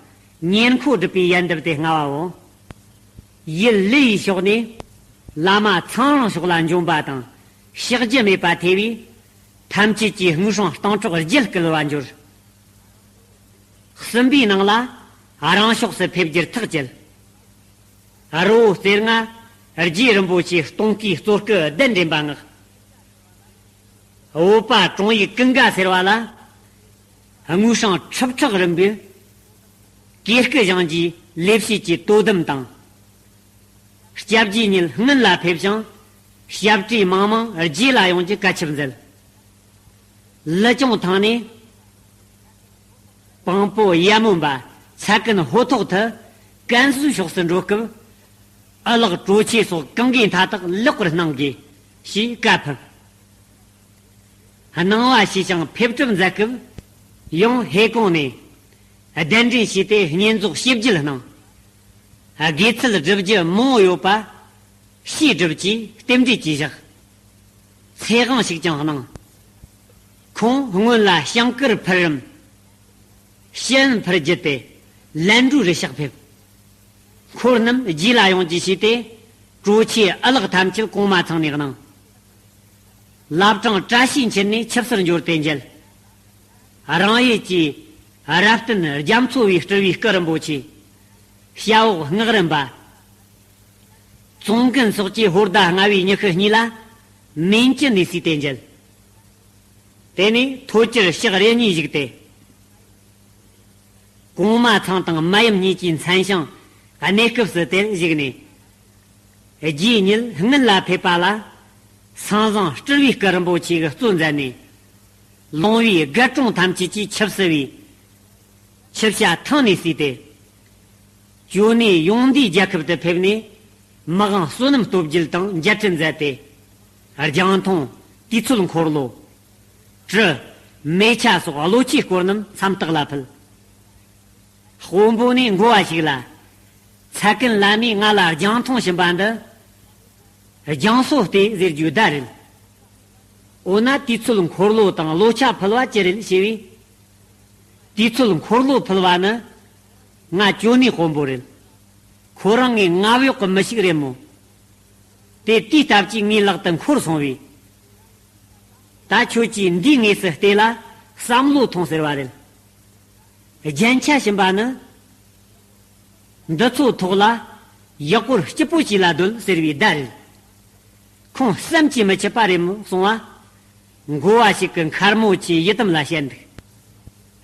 ཉེར་མཁོ་སྒྲུབ་པའི་ཡལ་འདབ་དེ་སྔ་བའོ། ཡུལ་ལི་ཡི་ཕྱོགས་ནས། བླ་མ་ཚངས་དབྱངས་ཕྱོགས་ལ་འབྱོན་པ་དང་། གཤེགས་རྒྱུ་མེད་པ་ཐེ་བས། ཐམས་ཅད་ཀྱིས་དངོས་སྲུང་སྟོང་གྲོགས་རྒྱུད་བསྐུལ་བ་འབྱོར། གསུམ་པའི་ནང་ལ་རང་ཕྱོགས་སུ་ཕེབས་རྒྱུར་ཐག་བཅད། རི་བོ་རྩེ་ལྔ་རྗེ་རིན་པོ་ཆེའི་སྟོང་སྐུའི་གཙོ་སྐུ་གདན་འདྲེན་པ་མངགས། བོད་པ་དྲུང་ཡིག་ཀུན་དགའ་ཟེར་བ་ལ། དངོས་སྲུང་ཁྲི་ཕྲག་རིམ་པའི་གོས་སྐུ་བཞེངས་རྒྱུའི་ལས་བྱེད་ཀྱི་དོ་དམ་དང་། སྐྱབས་རྗེ་ཉིད་སྔོན་ལ་ཕེབས་ཤིང་། ཞབས་ཁྲིད་མང་མང་རྗེས་ལ་ཡོང་རྒྱུ་བཀའ་ཁྱབ་མཛད། ལི་ཀྱང་ཐང་ནས་དཔང་པོ་ཡ་མོན་པ་ཚ་ཀན་ཧོ་ཐོག་ཐུ་ཀན་སུའུ་ཕྱོགས་སུ་འགྲོ་སྐབས། ཨ་ལགས་གྲོ་ཆས་སོགས་གང་གའི་མཐའ་དག་ལེགས་པར་གནང་དགོས་ཞེས་བཀའ་ཕབ། གནང་བ་ཞུས་ཤིང་ཕེབས་གྲབས་མཛད་སྐབས། ཡང་ཧེ་ཀོང་ནས་གདན་འདྲེན་ཞུས་ཏེ་བསྙེན་རྫོགས་ཞིབ་རྒྱས་གནང་། དགེ་ཚུལ་བསྒྲུབ་རྒྱུ་མང་བོ་ཡོད་པ། ཤེས་སྒྲུབ་ཀྱིས་རྟེན་འབྲེལ་གྱིས་བཞག། ཚེ་དབང་ཞིག་ཀྱང་གནང་། ཁོང་སྔོན་ལ་ཞང་ཀར་ཕུར་རམ། ཤེན་ཕུར་བརྒྱུད་དེ་ལན་གྲུའི་རུ་ཤག་ཕེབས། འཁོར་རྣམས་རྗེས་ལ་ཡོང་རྒྱུ་ཞུས་ཏེ། གྲོ་ཆས་ཨ་ལགས་ཐམས་ཅད་གོང་མ་ཚང་ནས་གནང་། བླ་བྲང་བཀྲ་ཤིས་འཁྱིལ་ནས་ཆིབས་སར་འབྱོར་ཏེ་མཇལ། རང་ཡུལ་གྱི་རབ་བརྟན་རྒྱ་མཚོ་བའི་སྤྲུལ་བའི་སྐུ་རིན་པོ་ཆེ། ཞྭ་འོག་སྔགས་རམས་པ། ཙོང་ཀན་སོགས་ཀྱི་ཧོར་ཟླ་ལྔ་བའི་ཉི་ཤུ་གཉིས་ལ་མིན་ཅི་ནས་གསོས་ཏེ་མཇལ། དེ་ནས་ཐོད་སྐྱར་ཞག་རེ་གཉིས་བཞུགས་ཏེ། གོང་མ་ཚང་དང་མ་ཡུམ་གཉིས་ཀྱི་མཚན་བྱང་གནས་སྐབས་སུ་དེར་བཞུགས་ནས། རྗེ་ཉིད་སྔོན་ལ་ཕེབས་པ་ལ། སེང་བཟང་སྤྲུལ་བའི་སྐུ་རིན་པོ་ཆེ་གིས་གཙོ་མཛད་ནས། ལུང་བའི་རྒད་གྲོང་ཐམས་ཅད་ཀྱི་ཆིབས་སུ་བའི། ཆིབས་ཞྭ་ཐང་ནས་གསོས་ཏེ། ཅོ་ནེ་ཡོངས་འདུས་རྒྱལ་ཁབ་ཏུ་ཕེབས་ནས། མི་དབང་བསོད་ནམས་སྟོབས་རྒྱལ་དང་མཇལ་འཕྲད་མཛད་དེ། རྒྱང་མཐོང་། དུས་ཚོད་འཁོར་ལོ། གྲི། མེ་ཆ་སོགས་བློ་ཆོས་སྐོར་རྣམས་མཚམས་བརྟག་ལ་ཕུལ། དཔོན་པོ་ནས་འགོ་བ་ཞིག་ལ། ཚ་ཀན་བླ་མས་ང་ལ་རྒྱང་མཐོང་བྱིན་པ་འདི། རྒྱང་སོ་སྟེ་ཟེར་རྒྱུའི་བརྡ་རེད། འོ་ན་དུས་ཚོད་འཁོར་ལོ་དང་ལོ་ཆ་ཕུལ་བ་ཅི་རེད་ཞེས་པས། དུས་ཚོད་འཁོར་ལོ་ཕུལ་བ་ནི། ང་ཅོ་ནེ་དཔོན་པོ་རེད། ཁོ་རང་ངའི་མངའ་གཡོག་གི་མི་ཞིག་རེད་མོད། དེ་དུས་སྟབས་ཀྱིས་ངའི་ལག་ཏུ་འཁོར་སོང་བས། ད་ཁྱོད་ཀྱིས་འདིའི་ངོས་སུ་བལྟས་ལ་བསམ་བློ་ཐོངས་ཟེར་བ་རེད། རྒྱན་ཆ་བྱིན་པ་ནི། འདི་ཚོའི་ཐོག་ལ་ཡག་པོར་སྐྱིད་པོ་བྱས་ལ་སྡོད་ཟེར་བའི་བརྡ་རེད། ཁོང་བསམ་གྱིས་མི་ཁྱབ་པ་རེད་མོད་གསུང་བ། འགོ་བ་ཞིག་གི་མཁར་མོ་ཆེའི་ཡི་དམ་ལ་བཤད་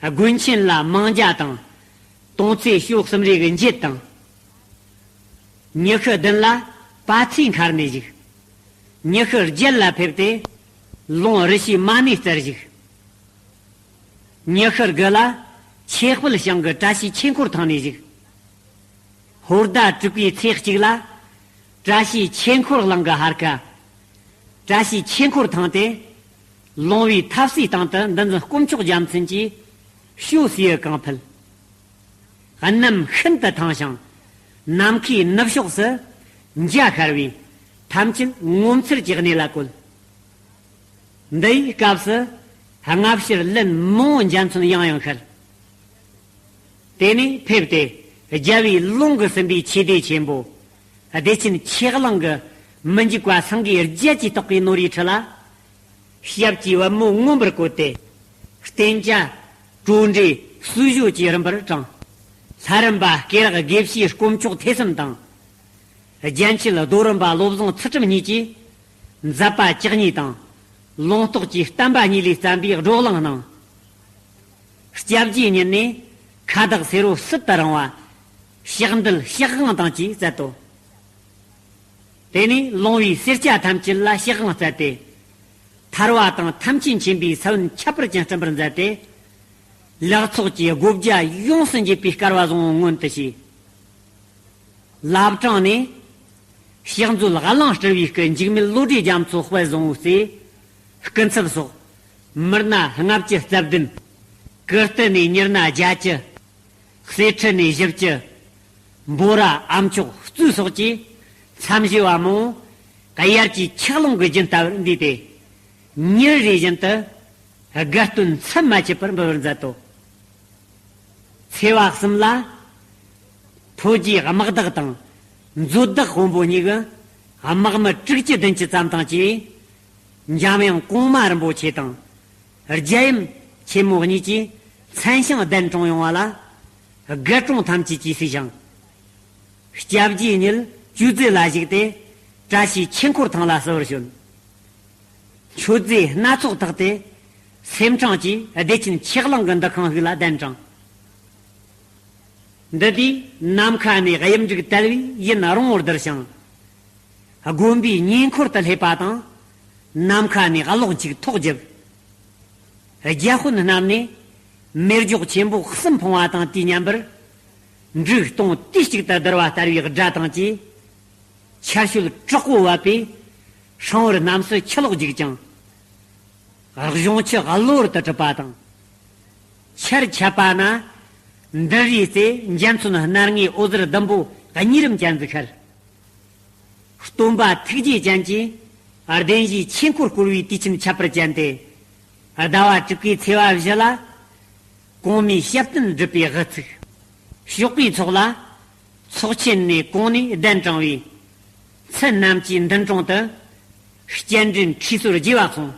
འདུག། དགོན་ཆེན་ལ་མང་ཇ་དང་། དུང་ཚེ་ཞོ་གསུམ་རེ་གི་འགྱེད་དང་། ཉི་ཤུ་བདུན་ལ་པ་ཚེའི་མཁར་ནས་བཞུགས། ཉི་ཤུ་བརྒྱད་ལ་ཕེབས་ཏེ། ལུང་རི་ཤི་མ་ནས་བཙལ་བཞུགས། ཉི་ཤུ་དགུ་ལ་ཆེ་དཔལ་ཞང་གི་བཀྲ་ཤིས་ཆོས་འཁོར་ཐང་ནས་བཞུགས། ཧོར་ཟླ་དྲུག་པའི་ཚེས་གཅིག་ལ་བཀྲ་ཤིས་ཆོས་འཁོར་གླིང་གི་ཧར་ཁ། བཀྲ་ཤིས་ཆོས་འཁོར་ཐང་སྟེ། ལུང་བའི་ཐབ་སའི་སྟེང་དུ་འདུ་འཛིན་དཀོན་མཆོག་རྒྱལ་མཚན་གྱིས་ཞོ་ཟས་གང་ཕུལ། གནམ་ཤིན་ཏུ་ཐང་ཞིང་། ནམ་མཁའི་ནུབ་ཕྱོགས་སུ་འཇའ་ཤར་བས་ཐམས་ཅད་ངོ་མཚར་གྱི་གནས་ལ་བཀོད། འདིའི་སྐབས་སུ་ སྔ་ཕྱིར་ལན་མང་བོ་འཇའ་ཚོན་ཡང་ཡང་ཤར། དེ་ནས་ཕེབས་ཏེ་རྒྱལ་བའི་ལུང་གི་ཟིན་པའི་ཆོས་སྡེ་ཆེན་པོ་བདེ་ཆེན་ཆོས་གླིང་གི་མི་འཇིགས་པ་སེང་གེའི་རྒྱལ་གྱིས་བཏགས་པའི་ནོར་བུའི་ཁྲི་ལ། ཞབས་ཀྱི་པད་མོ་མངོན་པར་བཀོད་དེ། རྟེན་བཅའ་གྲོ་འགྲོས་གསོལ་ཞོ་བཅས་རིམ་པར་དྲངས། ལྷ་རམས་པ་སྐེ་རགས་དགེ་བཤེས་དཀོན་མཆོག་ཐེག་གསུམ་དང་། རྒྱན་ཆེན་རྡོ་རིམ་པ་བློ་བཟང་ཚུལ་ཁྲིམས་གཉིས་ཀྱིས་མཛད་པ་བཅུ་གཉིས་དང་། ལུང་རྟོགས་ཀྱི་བསྟན་པ་གཉིས་ལས་བརྩམས་པའི་བགྲོ་གླེང་གནང་། སྐྱབས་རྗེ་ཉིད་ནས་ཁ་བཏགས་སེར་པོ་ཟིལ་དུ་རིང་བ། ཕྱག་མདུད་ཕྱག་དབང་དང་བཅས་མཛད་དོ། དེ་ནས་ལོང་བའི་སེར་སྐྱ་ཐམས་ཅད་ལ་ཕྱག་དབང་སྩལ་ཏེ། ཐར་བ་དང་ཐམས་ཅད་མཁྱེན་པའི་ས་བོན་ཁྱད་པར་ཅན་བསྐྲུན་པར་མཛད་དེ། ལེགས་ཚོགས་ཀྱི་སྒོ་བརྒྱ་ཡོངས་སུ་འབྱེད་པའི་སྐལ་བ་བཟང་པོ་མངོན་དུ་བྱས། བླ་བྲང་ནས་ཕྱག་མཛོད་གླིང་སྤྲུལ་པའི་སྐུ་འཇིགས་མེད་བློ་གྲོས་རྒྱ་མཚོ་དཔལ་བཟང་པོའི་སྲས་སྐུ་ཚབ་སོགས་མི་སྣ་ལྔ་བཅུ་རྩ་བདུན། ཀིརྟི་ནས་མྱི་སྣ་བརྒྱད་ཅུ། གསེར་ཁྲི་ནས་བཞི་བཅུ། འབོ་ར་ཨ་མཆོག་གཙོས་སོགས་ཀྱིས་མཚམས་བཞི་པ་མོ་དབྱར་གྱི་ཆུ་ཀླུང་གི་རྒྱུན་ལྟ་བུར་འདུས་ཏེ། ཉིན་རེ་བཞིན་དུ་དགའ་སྟོན་མཚམས་མ་ཆད་པར་འབུལ་བར་མཛད་དོ། ཚེས་པ་གསུམ་ལ་ཕོ་རྒྱས་དམག་བདག་དང་མཛོད་བདག་དཔོན་པོ་གཉིས་ཀྱི་དམག་མི་དྲུག་ཅུ་བདུན་ཅུ་ཙམ་དང་བཅས། འཇམ་དབྱངས་གོང་མ་རིན་པོ་ཆེ་དང་རྒྱལ་ཡུམ་ཆེན་མོ་གཉིས་ཀྱིས་མཚན་བྱང་གདན་དྲངས་ཡོང་བ་ལ། དགུ་གྲོང་ཐམས་ཅད་ཀྱིས་གཟིགས་ཤིང་། སྐྱབས་རྗེ་ཉིད་ཆོས་རྫས་ལ་བཞུགས་ཏེ་བཀྲ་ཤིས་ཆོས་འཁོར་ཐང་ལ་བསུ་བར་བྱོན། མཆོད་རྫས་སྣ་ཚོགས་བཏགས་ཏེ་སེམས་ཕྲེང་གིས་བདེ་ཆེན་ཆོས་གླིང་གི་འདུ་ཁང་ཞིག་ལ་གདན་དྲངས། འདི་དུས་ནམ་མཁའ་ནས་དབྱིབས་འབྲུག་དལ་བས་ཡུན་རིང་བོར་བསྡུར་ཞིང་། དགོན་པའི་ཉེ་འཁོར་དུ་སླེབས་པ་དང་། ནམ་མཁའ་ནས་གློག་འཁྱུག་ཐོག་བརྒྱབ། རྒྱ་དཔོན་རྣམས་ནས་མེ་སྒྱོགས་ཆེན་པོ་གསུམ་ཕུང་བ་དང་དུས་མཉམ་པར། འབྲུག་སྟོང་དུས་གཅིག་ཏུ་བསྡུར་བ་ལྟ་བུའི་སྒྲ་དང་བཅས། ཆར་ཞོད་དྲག་པོ་བབས་པས་སྲང་བར་རྣམས་སུ་ཆུ་ལོག་རྒྱུག་ཅིང་། གཞུང་ཆུ་གློ་བུར་དུ་གྲུབ་པ་དང་། ཆར་ཆད་པ་ན་མདུན་རིའི་རྩེ་འཇའ་ཚོན་སྣར་ངའི་འོད་ཟེར་ཟླུམ་པོ་གཉིས་རིམ་ཅན་དུ་ཤར། སྟོན་པ་ཐུགས་རྗེ་ཅན་གྱིས་བདེན་བཞིའི་ཆོས་འཁོར་བསྐོར་བའི་དུས་ཆེན་ཁྱད་པར་ཅན་ཏེ། ཟླ་བ་དྲུག་པའི་ཚེས་པ་བཞི་ལ་གོང་མའི་ཞབས་བརྟན་སྒྲུབ་པའི་དབུ་ཚུགས། ཞོགས་པའི་ཚོགས་ལ་ཚོགས་ཆེན་ནས་གོང་ནས་གདན་དྲངས་པའི་ཚུལ་རྣམས་ཀྱི་མདུན་དྲུང་དུ་སྤྱན་འདྲེན་ཁྲུས་གསོལ་རྒྱས་པ་གསུངས།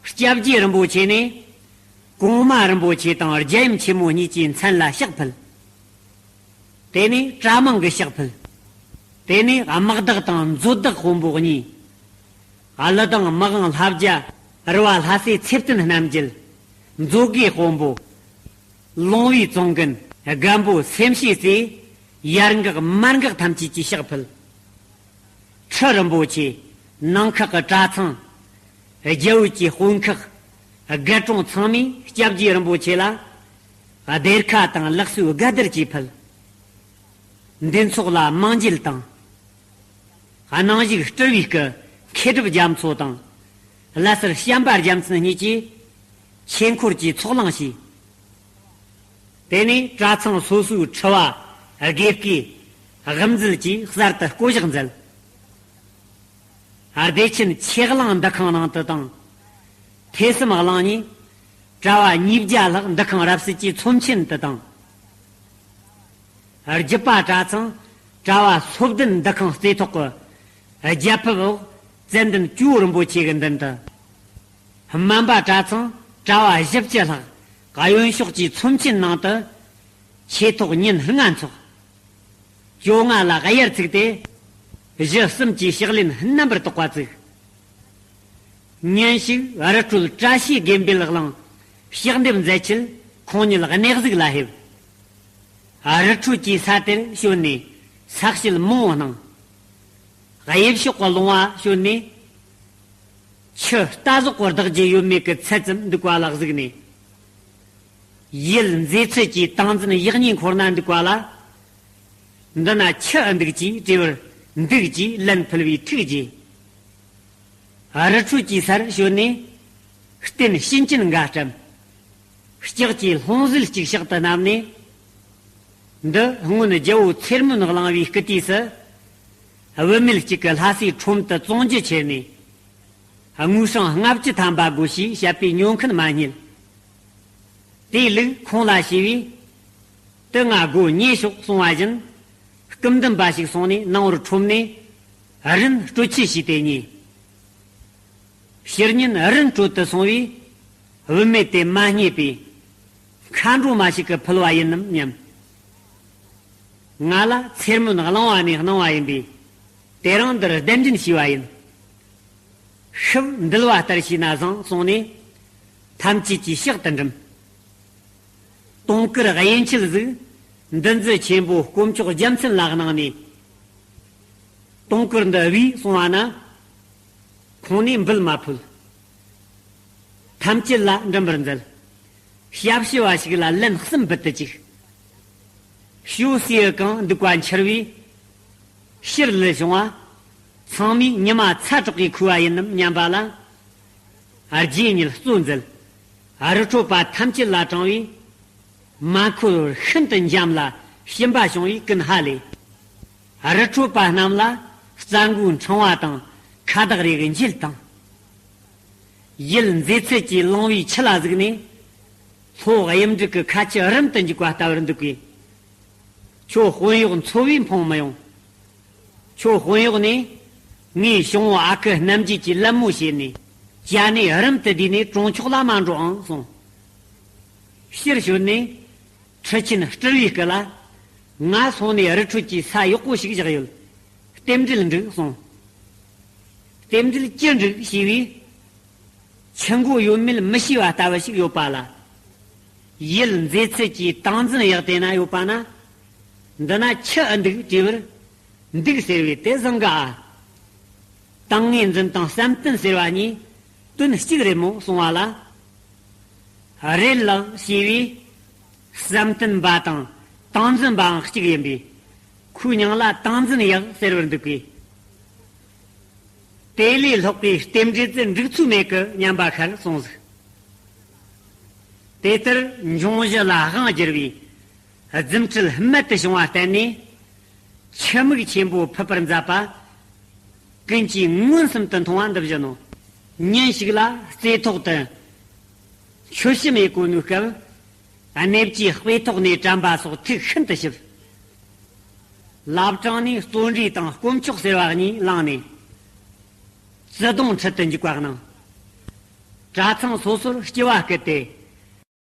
སྐྱབས་རྗེ་རིན་པོ་ཆེ་ནས་གོང་མ་རིན་པོ་ཆེ་དང་རྒྱལ་ཡུམ་ཆེན་མོ་གཉིས་ཀྱི་མཚན་ལ་ཕྱག་ཕུལ། དེ་ནས་གྲྭ་མང་གི་ཕྱག་ཕུལ། དེ་ནས་དམག་བདག་དང་མཛོད་བདག་དཔོན་པོ་གཉིས། ཀླུ་དང་མི་དབང་ལྷ་བརྒྱ་རུ་བ་ལྷ་སྲས་ཚེ་བརྟན་རྣམ་རྒྱལ། མཛོད་དགེ་དཔོན་པོ། ལོང་བའི་བཙོན་མགོན་རྒན་པོ་སེམས་ཤེས་སྲས་ཡར་འགག་མར་འགག་ཐམས་ཅད་ཀྱིས་ཕྱག་ཕུལ། ཁྲི་རིན་པོ་ཆེ། ནང་ཁག་གི་གྲྭ་ཚང་། རྒྱལ་པོ་གྱི་དཔོན་ཁག། དགུ་གྲོང་ཚང་མས་སྐྱབས་རྗེ་རིན་པོ་ཆེ་ལ་སྡེར་ཁ་དང་ལག་གསོལ་དགའ་དར་གྱིས་ཕུལ། འདུ་ཚོགས་ལ་མང་འགྱེད་དང་། གནང་ཞིག་སྤྲུལ་པའི་སྐུ་མཁས་གྲུབ་རྒྱ་མཚོ་དང་། བླ་སེར་བྱམས་པ་རྒྱལ་མཚན་གཉིས་ཀྱིས་ཆོས་འཁོར་གྱི་ཚོགས་ལངས་བྱས། དེ་ནས་གྲྭ་ཚང་སོ་སོའི་ཁྲི་པ་དགེ་བསྐོས་དབུ་མཛད་ཀྱིས་གསར་དུ་བསྐོ་གཞག་མཛད། བདེ་ཆེན་ཆོས་གླིང་འདུ་ཁང་ནང་དུ་དང་། ཐོས་བསམ་གླིང་ནས་གྲྭ་པ་ཉིས་བརྒྱ་ལྷག་འདུ་ཁང་རབ་གསལ་གྱི་ཚོམས་ཆེན་དུ་དང་། རྒྱུད་པ་གྲྭ་ཚང་གྲྭ་པ་སོ་བདུན་འདུ་ཁང་རྩེ་ཐོག་གི་རྒྱ་ཕིབས་འོག་ཙན་དན་ཇོ་བོ་རིན་པོ་ཆེ་གི་མདུན་དུ། སྨན་པ་གྲྭ་ཚང་གྲྭ་པ་བཞི་བཅུ་ལྷག་གཡོན་ཕྱོགས་ཀྱི་ཚོམས་ཆེན་ནང་དུ་ཆོས་ཐོག་ཉིན་ལྔ་འཚོགས། བཅོ་ལྔ་ལ་དབྱར་ཚུགས་ཏེ། གཞི་གསུམ་གྱི་ཕྱག་ལེན་རྣམ་པར་དག་པ་བཙུགས། ཉིན་ཞིག་རི་ཁྲོད་བཀྲ་ཤིས་དགེ་འཕེལ་གླིང་ཕྱག་འདེབས་མཛད་ཆེད་ཁོང་ཉིད་གནས་གཟིགས་ལ་ཕེབས། རི་ཁྲོད་ཀྱི་ས་དེར་བྱོན་ནས་ས་དཔྱད་མང་བོ་གནང་། དབྱིབས་ཕྱོགས་ཀྱི་ལུང་བ་བྱོན་ནས། ཆུ་རྟ་ཟོག་གི་བདག་རྒྱུ་ཡོད་མེད་ཀྱི་ཚད་ཙམ་འདུག་པ་ལ་གཟིགས་ནས། ཡུལ་མཛེས་ཚལ་གྱི་ཏིང་འཛིན་ཡག་ཉེས་འཁོར་ན་འདུག་པ་ལ། འདི་ན་ཆུ་འདུག་ཅེས་དྲིས་པར་འདུག་ཅེས་ལན་ཕུལ་བའི་ཁྲིགས་རྗེས། རི་ཁྲོད་ཀྱི་སར་བྱོན་ནས་རྟེན་བྱིན་ཅན་འགའ་བཀྲམ། ལྕགས་ཀྱི་ལྷུང་བཟེད་ཅིག་ཕྱག་ཏུ་བསྣམས་ནས། འདི་སྔོན་རྒྱལ་པོ་ཚེར་མོན་བླངས་པའི་སྐུ་དུས་སུ། བུད་མེད་ཅིག་གི་ལྷ་སའི་ཁྲོམ་དུ་བཙོང་རྒྱུ་ཁྱེར་ནས། དངུལ་སྲང་ལྔ་བཅུ་ཐམ་པ་དགོས་ཞེས་བཤད་པའི་ཉོ་མཁན་མ་རྙེད། དེའི་ལུགས་ཁོང་ལ་ཞུས་པས། དེ་ང་སྒོ་ཉེ་ཤོག་གསུང་བ་བཞིན། སྐུ་མདུན་པ་ཞིག་སོང་ནས་ནང་བར་ཁྲོམ་ནས་རིན་སྤྲོད་ཆེད་ཞུས་ཏེ་ཉེ། ཕྱིར་ཉིན་རིན་སྤྲོད་དུ་སོང་བས། བུད་མེད་དེ་མ་རྙེད་པས། མཁའ་འགྲོ་མ་ཞིག་གིས་ཕུལ་བ་ཡིན་ནམ་སྙམ། ང་ལ་མཚེར་སྨོན་གླེང་བ་ནས་གནང་བ་ཡིན་པས། དེ་རིང་འདིར་གདན་འདྲེན་ཞུས་པ་ཡིན། ཤུབས་འདུལ་བ་ལྟར་བྱས་ན་བཟང་གསུངས་ནས། ཐམས་ཅད་ཀྱིས་ཕྱག་ཏུ་འགྲིམ། དུང་དཀར་དབྱེ་འབྱེད་གཟིགས། འདུ་འཛི་ཆེན་པོ་དཀོན་མཆོག་རྒྱལ་མཚན་ལ་གནང་ནས། དུང་དཀར་འདི་བས་གསུང་བ་ན། ཁོང་ནས་འབུལ་མ་ཕོད། ཐམས་ཅད་ལ་འགྲིམ་པར་མཛད། ཞབས་ཕྱི་བ་ཞིག་ལ་ལན་གསུམ་འབུལ་དུ་བཅུག། ཞོ་ཟོས་གང་འདུག་པ་འཁྱེར་བས། ཕྱིར་ལུས་བྱུང་བ། ཚང་མས་ཉི་མ་ཚ་དྲག་གིས་ཁུ་བ་ཡིན་ནམ་སྙམ་པ་ལ། རྗེ་ཉིད་གཙོ་མཛད། རི་ཁྲོད་པ་ཐམས་ཅད་ལ་དྲངས་པས། མ་འཁོར་ཤིན་ཏུ་འཇམ་ལ་ཞིམ་པ་བྱུང་བས་ཀུན་ཧ་ལས། རི་ཁྲོད་པ་རྣམས་ལ་རྩྭ་མགོའི་འཕྲེང་བ་དང་ཁ་བཏགས་རེ་གི་འགྱེད་དང་། ཡུལ་མཛེས་ཚལ་གྱི་ལང་བའི་ཆུ་ལ་གཟིགས་ནས། ལྷོ་གཡུ་འབྲུག་གི་ཁ་ཆུ་རིམ་དུ་འཇུག་པ་ལྟ་བུར་འདུག་གས། ཁྱོད་དཔོན་གཡོག་འཚོ་བས་འཕངས་མི་ཡོང་། ཁྱོད་དཔོན་གཡོག་ནས། ངའི་གཤོང་བུ་ཨ་ཁུ་རྣམ་རྒྱལ་གྱི་ལད་མོ་བྱས་ནས། ཅ་ནས་རིམ་དུ་བསྡུས་ནས་གྲོང་ཆོག་ལ་མ་འགྲོ་ཨང་གསུངས། ཕྱིར་བྱོན་ནས། ཁྲི་ཆེན་སྤྲུལ་བའི་སྐུ་ལ། ང་སོང་ནས་རི་ཁྲོད་ཀྱི་ས་ཡག་པོ་ཞིག་བཞག་ཡོད། རྟེན་འབྲེལ་འགྲིག་གསུངས། རྟེན་འབྲེལ་ཅི་འགྲིག་ཞེས་པས། ཆུ་མགོ་ཡོད་མེད་མི་ཤེས་པ་ལྟ་བུ་ཞིག་ཡོད་པ་ལ། ཡུལ་མཛེས་ཚལ་གྱི་ཏིང་འཛིན་གཡག་དེ་ན་ཡོད་པ་ན། འདི་ན་ཆུ་ཨ་འདུག་དྲིས་པར། འདུག་ཟེར་བས་དེ་བཟང་ག་ཨ། ཏིང་ངེ་འཛིན་དང་བསམ་གཏན་ཟེར་བ་གཉིས་དོན་གཅིག་རེད་མོ་གསུང་བ་ལ། རེད་ལགས་ཞེས་པས། བསམ་གཏན་པ་དང་ཏིང་འཛིན་པའང་གཅིག་ཡིན་པས། ཁོའི་མྱིང་ལ་ཏིང་འཛིན་གཡག་ཟེར་བར་འདུག་གས། དེ་ལས་ལྷག་པའི་རྟེན་འབྲེལ་དེ་འགྲིག་ཚུལ་མེད་ཀི་སྙམ་པ་ཁར་སོང་ཟིག། དེ་ལྟར་འབྱུང་བཞི་ལ་དབང་བསྒྱུར་བའི་རྫུ་འཕྲུལ་རྨད་དུ་བྱུང་བ་བསྟན་ནས། ཆུ་མིག་ཆེན་པོ་ཕུད་པར་མཛད་པ། ཀུན་གྱིས་མངོན་སུམ་དུ་མཐོང་བ་འདི་བཞིན་ནོ། ཉིན་ཞིག་ལ་རྩེ་ཐོག་ཏུ་མཆོད་བཤམས་ཡེ་གོ་ནུས་སྐབས། གནས་ཀྱི་དཔེ་ཐོག་ནས་དྲན་པ་སོགས་ཐུགས་ཤིན་ཏུ་ཞིབ། བླ་བྲང་ནས་བརྩོན་འགྲུས་དང་དཀོན་མཆོག་ཟེར་བ་གཉིས་བླངས་ནས། བརྩི་གདུང་ཁྲིད་དུ་འཇུག་པ་གནང་། གྲྭ་ཚང་སོ་སོར་སྐྱེ་བ་བསྐུལ་ཏེ།